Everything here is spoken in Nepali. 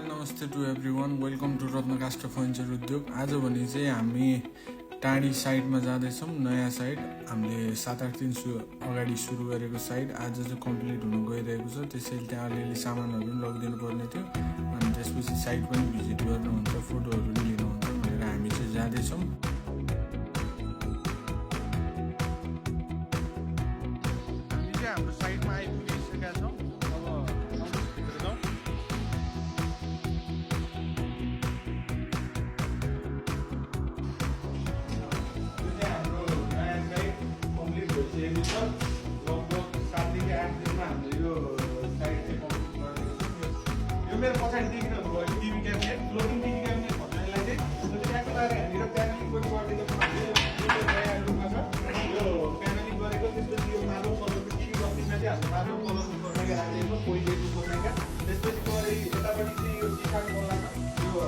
नमस्ते to everyone, welcome to Ratnakashtha furniture उद्योग। आज भने चाहिँ हामी टाढी साइडमा जाँदैछौँ। नयाँ साइड हामीले 7-8 दिन अगाडि सुरु गरेको साइड आज चाहिँ कम्प्लिट हुन गइरहेको छ। त्यसैले त्यहाँ अलिअलि सामानहरू पनि लगिदिनु पर्ने थियो अनि त्यसपछि साइड पनि भिजिट गर्नुहुन्छ, फोटोहरू पनि लिनुहुन्छ भनेर हामी चाहिँ जाँदैछौँ। हामी चाहिँ हाम्रो साइडमा आइपुगिसकेका छौँ। मेरो पछाडि देखिरहनु भयो TV cabinet, floating TV cabinet भन्छ यसलाई चाहिँ। त्यहाँको लागि हामीहरू प्यानलिङ पनि गरिदिएको छ। नयाँ लुकमा छ यो प्यानलिङ गरेको। त्यसपछि यो मार्बल कलरको टिभी बक्सिङमा चाहिँ हाम्रो मार्बल कलरको बनाएका राखेको पहिलेको बनाएका। त्यसपछि गएर यतापट्टि चाहिँ यो सिसाको बल्लामा यो